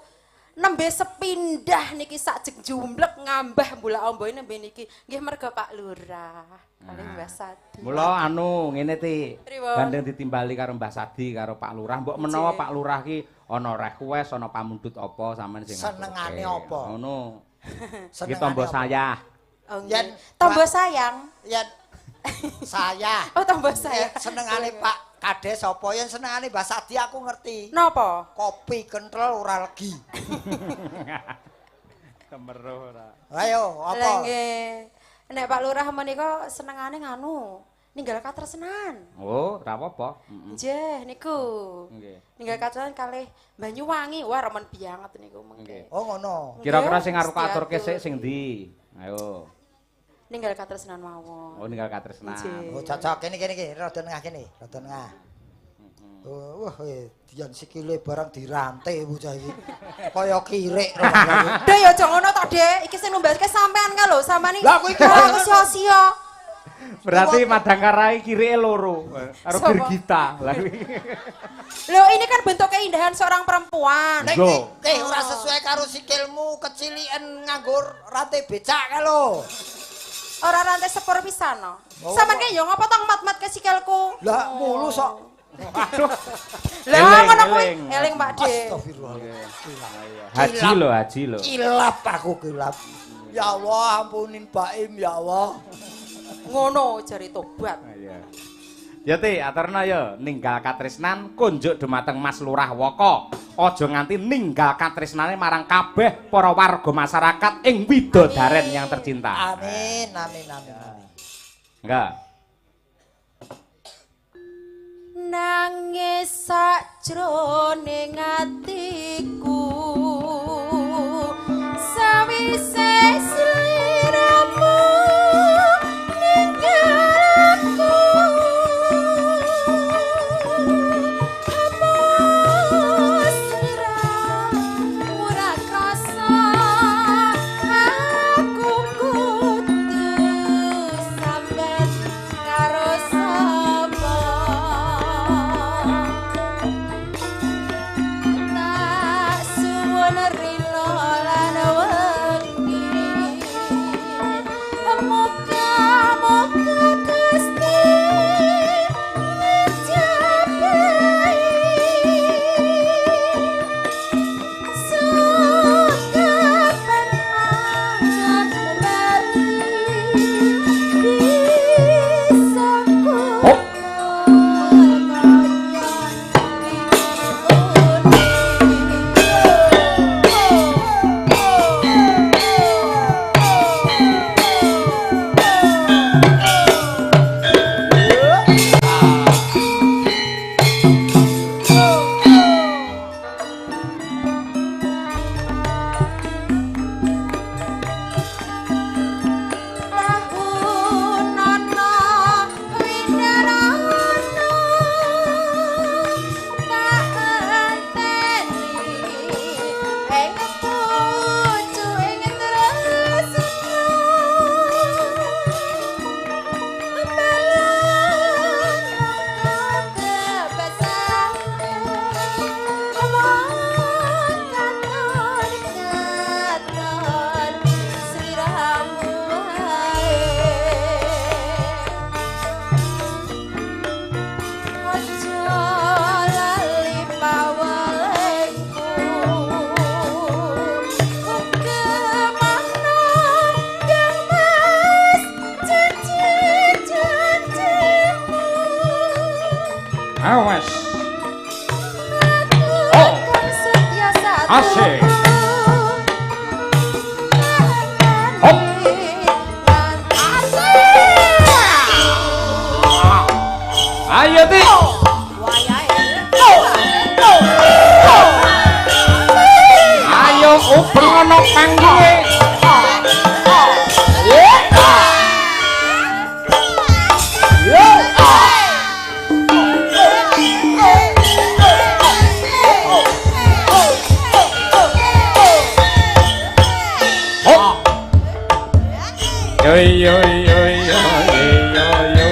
Nembe sepindah niki sak jumblek ngambah mbulak omboe nembe niki. Nggih merga Pak Lurah kalih Mbah Sadi. Mula anu ngene ti. Gandeng ditimbali karo Mbah Sadi karo Pak Lurah. Mbok menawa Pak Lurah ki ana request, ana pamundhut apa sampean sing senengane apa? Ngono. Iki tombo saya. Yen tombo sayang. Yen saya. Oh, tombo saya. Senengane Pak Kades apa yen senengane Mbah Sadi aku ngerti. Napa? Kopi kenthel ora legi. Kemeruh ora. Ayo, apa? Lah nggih. Nek Pak Lurah menika senengane nganu, ninggal katresnan. Oh, ora apa-apa. Nggih, niku. Nggih. Ninggal katresnan kalih Banyuwangi. Wah, remen banget niku mengke. Oh, ngono. Kira-kira sing arep aturke sik sing ndi? Ayo. Ninggal katresnan mawon. Oh, ninggal katresnan. Oh, cocok kene kene iki, rada nengah kene, rada nengah. Oh, wah, dian sikile barang dirantai bocah iki. Kaya kirik rasane. Dek ya aja ngono to, Dek. Iki sing numbaske sampean ka lho, sampean iki. Lah aku iki ora sia-sia. Berarti Madangkara iki kirike loro karo Birgita. Lah lho, ini kan bentuk keindahan seorang perempuan. Nek ora sesuai karo sikilmu keciliken nganggo rantai becak ka lho. Ora rantai sepur pisan no. Sampeyan ki yo ngopo to mat-mat ke sikilku? Lah mulus kok. Aduh. Lah ngono kuwi eling Pak De. Astagfirullah. Haji lho, haji lho. Kilap aku kilap. Ya Allah, ampunin Baim ya Allah. Ngono jare tobat. Iya. Ya Ti, aturna ya ninggal katresnan kunjuk dumateng Mas Lurah Woko. Aja nganti ninggal katresnane marang kabeh para warga masyarakat ing Widodaren yang tercinta. Amin, amin, amin, amin. Enggak. Nangis sakjroning atiku sawise sliramu ninggal aku hapus sliramu ora krasa aku kudu sambat karo sapa. Awas. Oh. Asik. Hop. Ayo Ti. Ayo ubeng ana panggunge. Yo yo yo yo yo yo.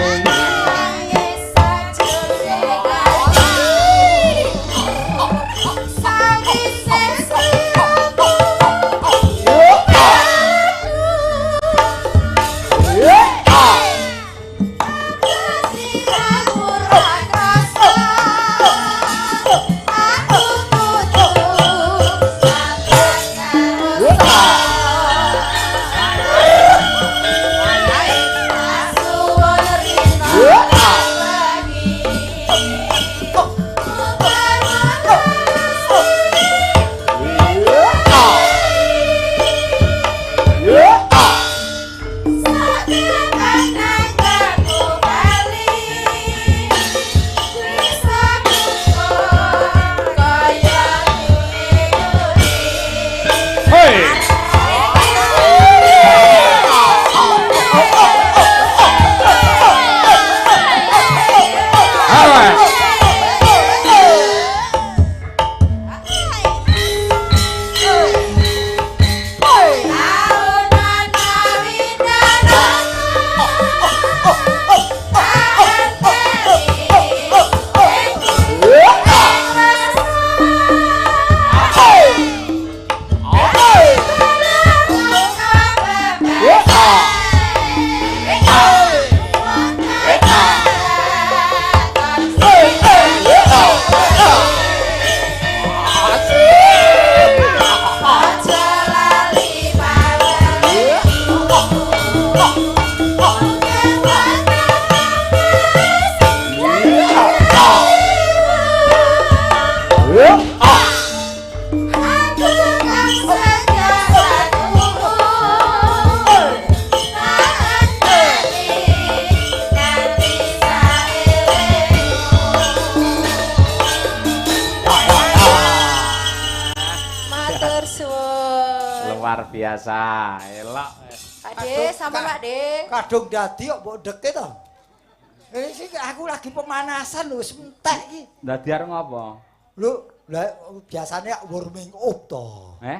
biasa. Elok. Pak De, sama Pak De. Kadung dadi kok mbok deke to. Ini sih aku lagi pemanasan lho, wis entek iki. Dadi arep ngopo? Lho, lah biasane warming up to. Eh?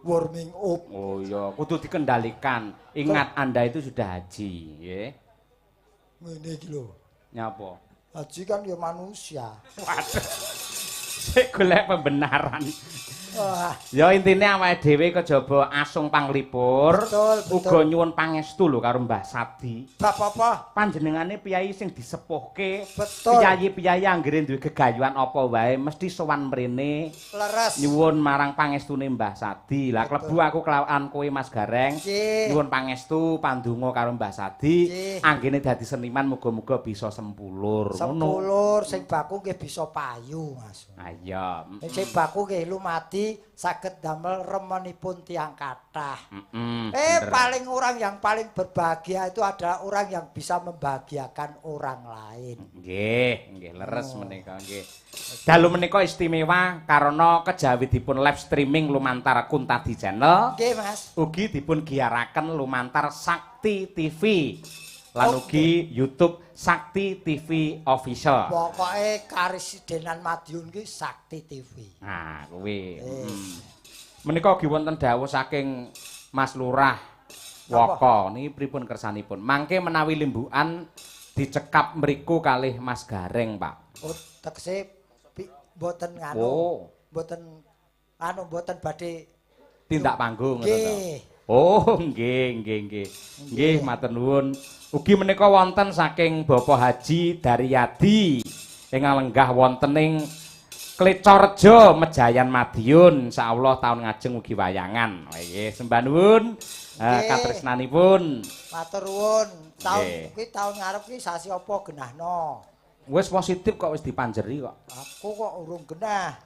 Warming up. Oh iya, kudu dikendalikan. Ingat Anda itu sudah haji, nggih. Ngene iki lho. Nyapa? Haji kan ya manusia. Waduh. Sik golek pembenaran. Wah. Ya intine awake dhewe kejaba asung panglipur, uga nyuwun pangestu lho karo Mbah Sadi. Bab apa? Panjenengane piyayi sing disepuhke. Piyayi-piyayi anggere duwe gegayuhan apa wae mesti sowan mrene. Leres. Nyuwun marang pangestune Mbah Sadi. Lah klebu aku kelawan kowe Mas Gareng. Nyuwun pangestu pandonga karo Mbah Sadi. Anggene dadi seniman muga-muga bisa sempulur. Sempulur sing baku nggih bisa payu, Mas. Ah iya. Sing baku nggih lumati saged damel remenipun tiyang kathah. Paling orang yang paling berbahagia itu adalah orang yang bisa membahagiakan orang lain. Nggih, nggih leres menika nggih. Dalu menika istimewa karena kejawi dipun live streaming lumantar Kuntadi Channel. Nggih, Mas. Ugi dipun giyaraken lumantar Sakti TV. Lan ugi YouTube Sakti TV Official. Pokoke Karesidenan Madiun ki Sakti TV. Nah, kuwi. Menika ugi wonten dawuh saking Mas Lurah Woko niki pripun kersanipun? Mangke menawi limbukan dicekap mriku kalih Mas Gareng, Pak. Oh, tegese mboten nganu. Mboten anu mboten badhe tindak panggung ngoten to. Oh, nggih, nggih, nggih. Nggih, matur nuwun. Ugi menika wonten saking Bapak Haji Daryadi ingkang lenggah wonten ing Klecorejo Mejayan Madiun. Insyaallah taun ngajeng ugi wayangan. Nggih, sembah nuwun katresnanipun. Matur nuwun. Taun kuwi taun ngarep ki sasi apa genahno? Wis positif kok wis dipanjeri kok. Aku kok urung genah.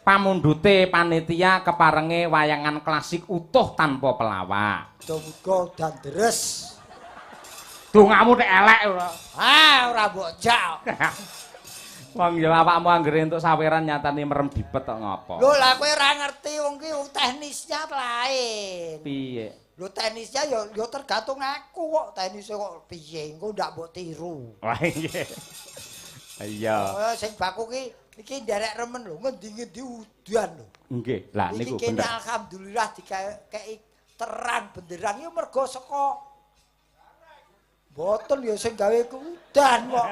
Pamundhute panitia keparenge wayangan klasik utuh tanpa pelawak. Muga udan deres. Dongamu tek elek ora. Ah, ora mbok jak. Wong ya awakmu anggere entuk saweran nyatane merem dipet kok ngopo. Lho lah kowe ora ngerti wong ki teknisnya lain. Piye? Lho teknisnya ya ya tergantung aku kok teknisnya kok piye engko ndak mbok tiru. Wah iya. Iya. Oh sing baku ki iki nderek remen lho ngendi-ngendi udan lho. Nggih, lah niku bener. Iki alhamdulillah dikeki terang benderang ya mergo saka mboten ya sing gawe udan kok.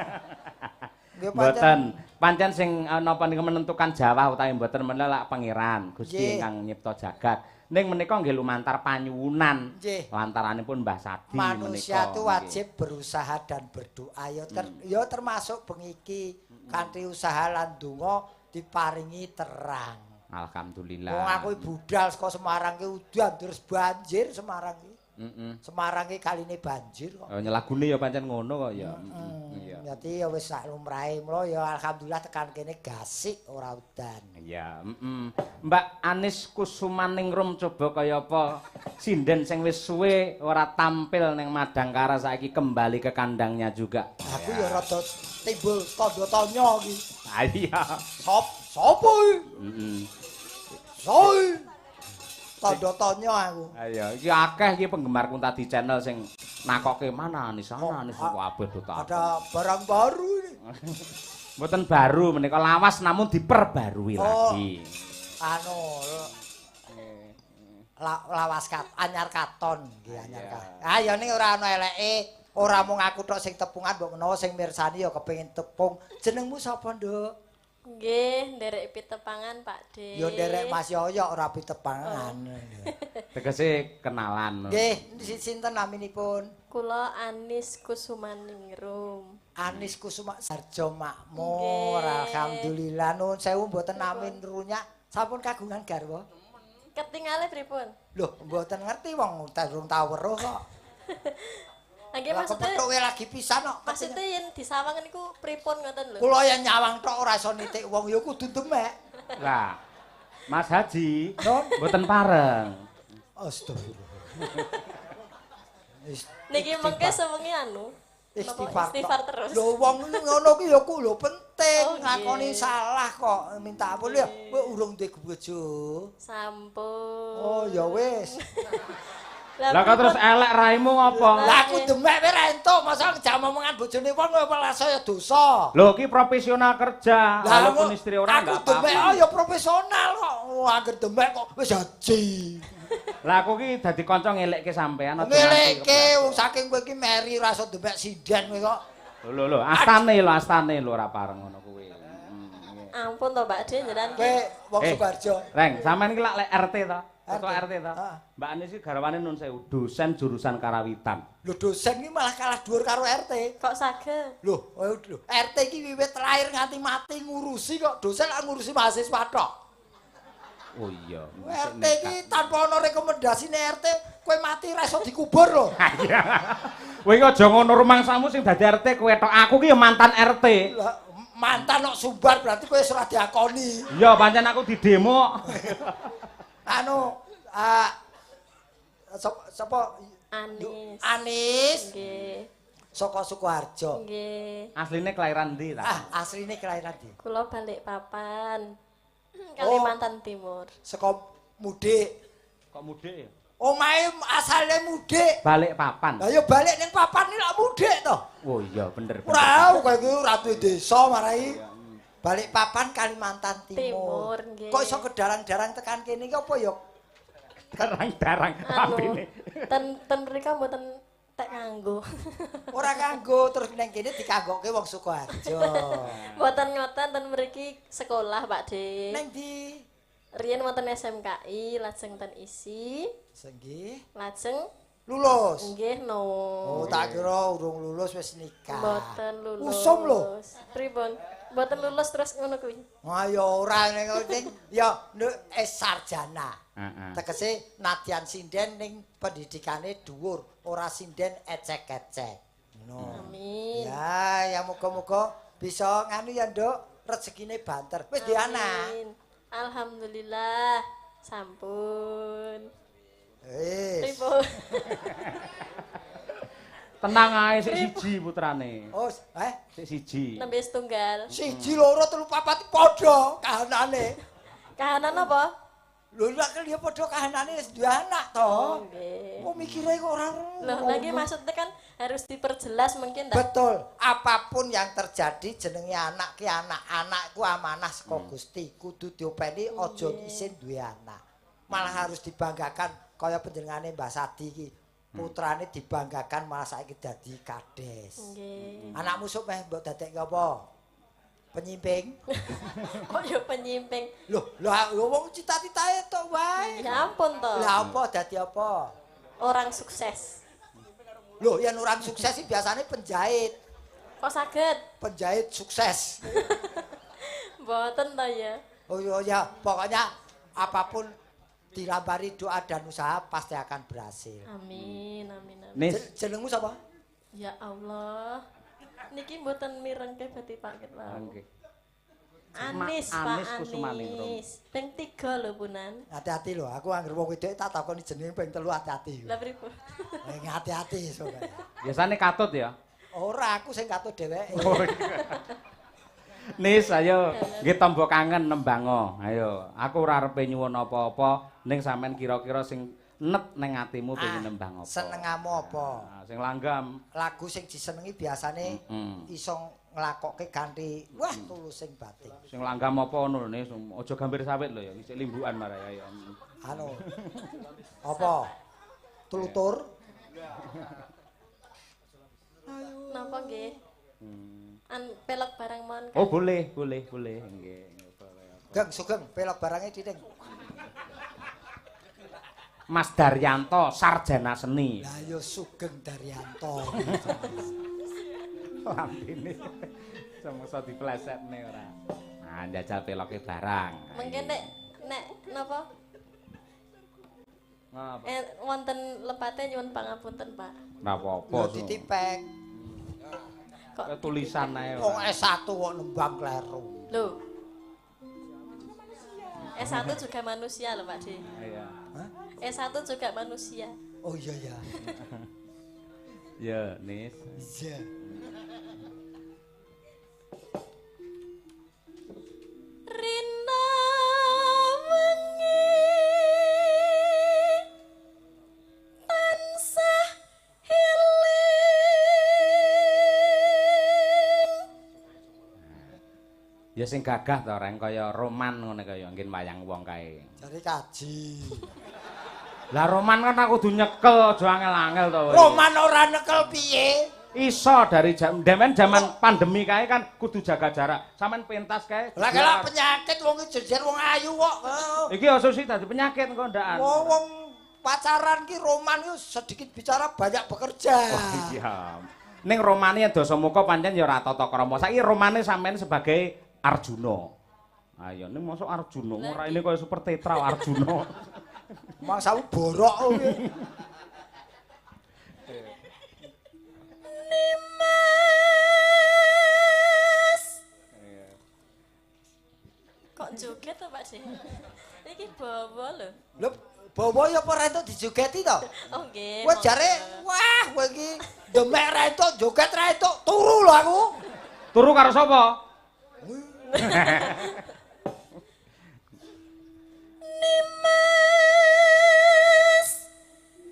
Nggih mboten. Pancen sing napa niku menentukan jawah utawi mboten menika lak pangeran Gusti ingkang nyipta jagat. Ning menika nggih lumantar panyuwunan. Lantaranipun Mbah Sadi menika. Manusia itu wajib berusaha dan berdoa ya, ya termasuk bengi iki kanthi usaha lan donga diparingi terang. Alhamdulillah. Wong aku budal saka Semarang ki udan terus banjir Semarang ki. Semarang ki kaline banjir kok. Oh lagune ya pancen ngono kok ya. Iya. Dadi ya wis sak lumrahe mula ya alhamdulillah tekan kene gasik ora udan. Iya, Mbak Anis Kusumaningrum coba kaya apa sinden sing wis suwe ora tampil ning Madangkara saiki kembali ke kandangnya juga. Aku ya rada timbul tanda tanya iki. Ha iya. Sapa iki? Soi. Tanda tanya aku. Ayo, iki akeh iki penggemar Kuntadi Channel sing nakoke mana Anis, ana Anis kabeh do ta. Ada barang baru ini. Mboten baru menika lawas namun diperbarui lagi. Anu lawas anyar katon nggih anyar katon. Ah ya ning ora ana eleke, ora mung aku tok sing tepungan mbok menawa sing mirsani ya kepengin tepung. Jenengmu sapa, Nduk? Nggih, nderek pitepangan, Pak De. Ya nderek Mas Yoyo ora pitepangan. Tegese kenalan. Nggih, sinten naminipun? Kula Anis Kusumaningrum. Anis Kusuma Sarjo Makmur. Alhamdulillah nuwun sewu mboten namin runyak. Sampun kagungan garwa? Ketingale pripun? Lho, mboten ngerti wong durung tau weruh kok. Nggih maksudnya kepethuke lagi pisan kok. Maksudnya yen disawang niku pripun ngoten lho. Kula yen nyawang tok ora iso nitik wong ya kudu demek. Lah, Mas Haji, mboten pareng. Astagfirullah. Niki mengke sewengi anu. Istighfar terus. Lho wong ngono ki ya ku lho penting. penting ngakoni salah kok minta ampun ya. Kowe urung duwe bojo. Sampun. Oh ya wis. Lah kok terus elek raimu ngopo? Lah aku demek kowe ra entuk, masa jam omongan bojone wong malah saya dosa. Lho ki profesional kerja, walaupun istri orang enggak apa-apa. Aku demek oh ya profesional kok. Angger demek kok wis haji. Lah aku ki dadi kanca ngelekke sampean aja. Ngelekke wong saking kowe ki meri ora iso demek sinden kowe kok. Lho lho lho, astane lho ora pareng ngono kuwi. Ampun to Mbak De jenengan. Kowe wong Sukoharjo. Reng, sampean ki lak lek RT to. Ketua RT to. Mbak Anis iki garwane nun sewu, dosen jurusan karawitan. Lho dosen iki malah kalah dhuwur karo RT. Kok saged? Lho, lho, RT iki wiwit lahir nganti mati ngurusi kok, dosen lak ngurusi mahasiswa tok. Oh iya. RT iki tanpa ana rekomendasine RT, kowe mati ra iso dikubur lho. Iya. Kowe iki aja ngono rumangsamu sing dadi RT kowe tok. Aku ki ya mantan RT. Lah mantan kok sumbar berarti kowe wis ora diakoni. Iya, pancen aku didemo. Anu sapa Anis. Anis. Nggih. Saka Sukoharjo. Nggih. Asline kelahiran ndi ta? Ah, asline kelahiran ndi? Kula Balikpapan. Kalimantan Timur. Saka mudik. Kok mudik ya? Omahe asale mudik. Balikpapan. Lah ya balik ning papan iki lak mudik to. Oh iya bener. Ora kowe iki ora duwe desa marai. Balikpapan Kalimantan Timur. Nggih. Kok iso kedarang-darang tekan kene iki apa ya? Darang-darang lambene. Ten mriko mboten tek kanggo. Ora kanggo terus neng kene dikanggokke wong Sukoharjo. Mboten ngoten ten mriki sekolah Pak De. Neng ndi? Riyen wonten SMKI lajeng ten ISI. Nggih. Lajeng lulus. Nggih no. Oh tak kira urung lulus wis nikah. Mboten lulus. Usum lho. Pripun? Mboten lulus terus ngono kuwi. Wah ya ora ning ya es sarjana. Heeh. Tegese nadyan sinden ning pendidikane dhuwur, ora sinden ecek-ecek. Ngono. Amin. Ya, ya muga-muga bisa nganu ya, Nduk, rezekine banter. Wis duwe anak. Alhamdulillah sampun. Wis. Pripun? Tenang ae sik siji putrane. Oh, Sik siji. Nembe setunggal. Siji, loro, telu, papat padha kahanane. Kahanan apa? Lho lak ya padha kahanane wis duwe anak to. Oh, nggih. Kok mikire kok ora. Loh, lagi maksudnya kan harus diperjelas mungkin ta? Betul. Apapun yang terjadi jenenge anak ki anak. Anak ku amanah saka Gusti, kudu diopeni aja isin duwe anak. Malah harus dibanggakan kaya panjenengane Mbah Sadi iki. Putrane dibanggakan malah saiki dadi kades. Nggih. Anakmu sok meh mbok dadekke apa? Penyimping. Kok yo penyimping? Loh, lah wong cita-citae tok wae. Ya ampun to. Lah apa dadi apa? Orang sukses. Loh, yen orang sukses sih biasanya penjahit. Kok saged? Penjahit sukses. Mboten to ya. Oh iya ya, pokoknya apapun dilambari doa dan usaha pasti akan berhasil. Amin, amin, amin. Jenengmu sapa? Ya Allah. Niki mboten mirengke berarti Pak ket wau. Nggih. Anis, Pak Anis Kusumaningrum. Anis. Ping 3 lho punan. Hati-hati lho, aku anggere wong wedok tak takoni jenenge ping 3 hati-hati. Lah pripun? Hati-hati sok. Biasane katut ya? Ora, aku sing katut dheweke. Oh, iya. Nis, ayo nggih tombo kangen nembango. Ayo, aku ora arepe nyuwun apa-apa, ning sampean kira-kira sing net ning atimu pengen nembang apa? Senengamu apa? Nah, sing langgam. Lagu sing disenengi biasane iso nglakokke kanthi wah tulusing batin. Sing langgam apa ngono lho Nis, aja gambir sawit lho ya, isih limbukan marai ayo. Anu. Apa? Tlutur. Ayo. Napa nggih? An pelok barang mon. Oh boleh, boleh, boleh. Nggih. Geng sugeng pelok barange titik. Mas Daryanto sarjana seni. Lah ya Sugeng Daryanto. Lambene semongso diplesetne ora. Nah, njajal peloke barang. Mengke nek nek napa? Ngapa? Wonten lepate nyuwun pangapunten, Pak. Ora apa-apa. Lho ditipek. Kok tulisan ae. Wong S1 kok nembang kleru. Lho. S1 juga manusia lho, Pak De. Iya. Hah? S1 juga manusia. Oh iya ya. Ya, Nis. Iya. Ya sing gagah to reng kaya Roman ngene kaya nggih wayang wong kae. Jare kaji. Lah Roman kan aku kudu nyekel aja angel-angel to. Roman ora nyekel piye? Iso dari demen jaman pandemi kae kan kudu jaga jarak. Sampeyan pentas kae. Lah kalau penyakit wong jejer wong ayu kok. Iki aja sih dadi penyakit engko ndakan. Wong pacaran ki Roman ki sedikit bicara banyak bekerja. Oh, iya. Ning Romane Dasamuka pancen ya ora tata krama. Saiki Romane sampeyan sebagai Arjuna. Ayo ning mosok Arjuna ora ini kaya super tetra Arjuna. Mangsamu borok kuwi. Nimas. Kok joget to Pak De? Iki bawa lho. Lho, bawa ya apa ora entuk dijogeti to? Oh nggih. Kowe jare wah kowe iki demek ra entuk joget ra entuk turu lho aku. Turu karo sapa? Nimas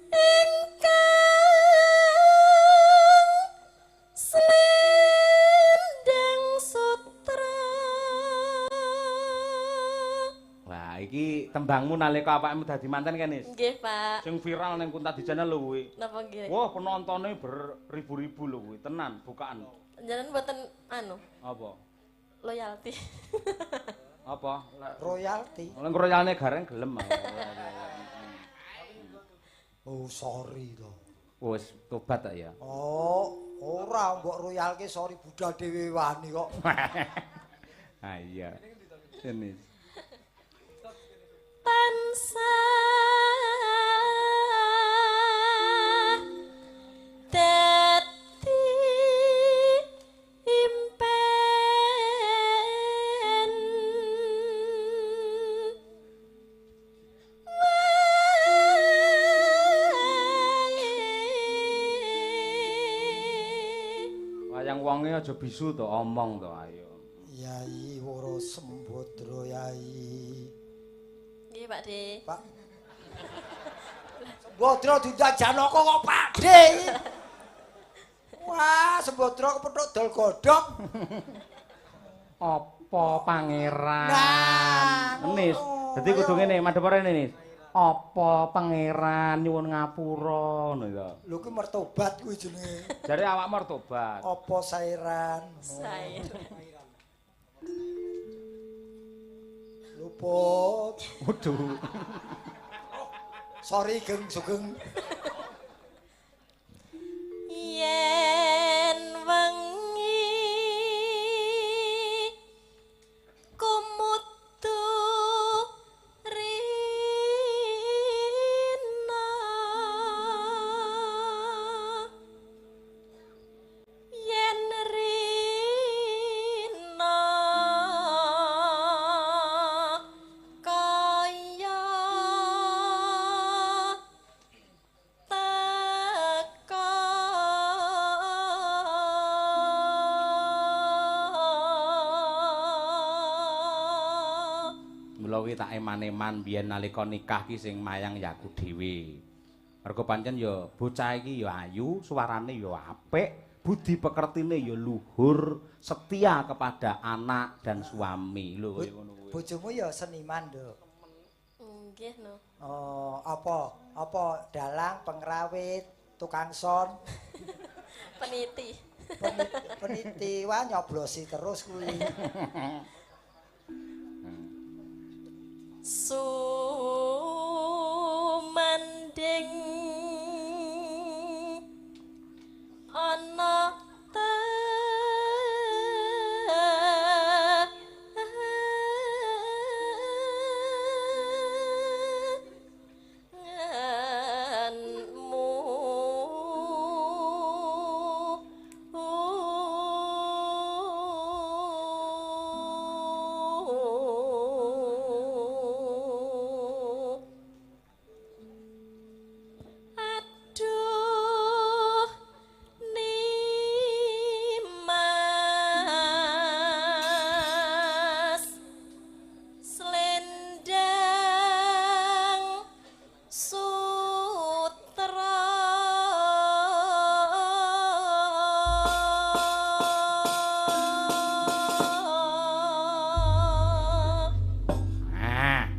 ingkang selendang sutra. Wah, iki tembangmu nalika awakmu dadi manten kan, Nis? Nggih, Pak. Sing viral ning Kuntadi Channel lho kuwi. Napa nggih? Wah, penontonnya beribu-ribu lho kuwi, tenan bukaan. Jenengan mboten anu? Apa? Loyalty. Apa? Royalty. Lha royalne gareng gelem. Oh, sorry to. Wis tobat ta ya. Oh, ora mbok royalke sorry budal dhewe wani kok. Ha iya. Ini. Tansah dadi impen wayang wonge aja bisu to omong to ayo. Yai Woro Sembodro yai. Nggih Pak De. Pak. Sembodro diundang Janaka kok Pak De. Wah, Sembodro kepethuk dol godhong. Apa pangeran? Nah, Nis, dadi kudu ngene, madhep rene Nis. Apa pangeran nyuwun ngapura ngono ya. Lho kuwi mertobat kuwi jenenge. Jare awakmu mertobat. Apa sairan? Sairan. Luput. Waduh. Sorry Geng Sugeng. Yen wengi kumutu rina yen rina kaya teka Mula kuwi tak eman-eman biyen nalika nikah ki sing mayang ya aku dhewe. Mergo pancen ya bocah iki ya ayu, suarane ya apik, budi pekertine ya luhur, setia kepada anak dan suami. Lho kaya ngono kuwi. Bojomu ya seniman, Nduk. Nggih no. Oh, apa? Apa dalang, pengrawit, tukang son, Peniti. Peniti, wah nyoblosi terus kuwi. Sumanding ana tengenmu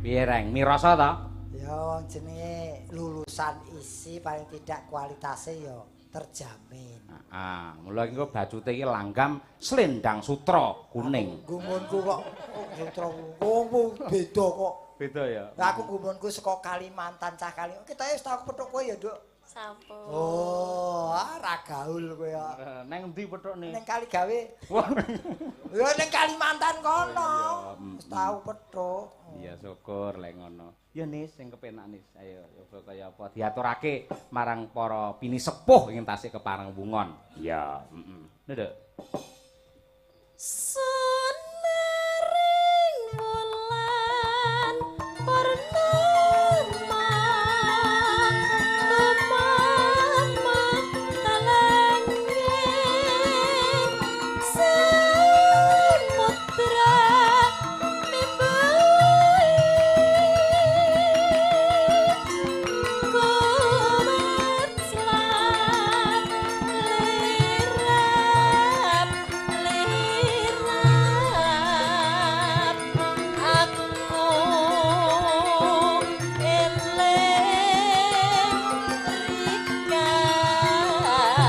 Piye Reng? Mirasa ta? Ya wong jenenge lulusan ISI paling tidak kualitasnya ya terjamin. Heeh, mula engko bacute iki langgam slendang sutra kuning. Gumunku kok sutra wong beda kok. Beda ya. Lah aku gumunku saka Kalimantan cah Kali. Kita wis tau petuk kowe ya, Nduk. Sampun. Oh, ah, ra gaul kowe ya. Neng endi pethukne? Ning Kaligawe. Wah. Ya ning Kalimantan kono. Iya, Wis tau petuk. Iya syukur lek ngono. Ya Nis sing kepenak Nis. Ayo coba kaya apa diaturake marang para pinisepuh ing tasih kepareng wungon. Iya, heeh. Nduk.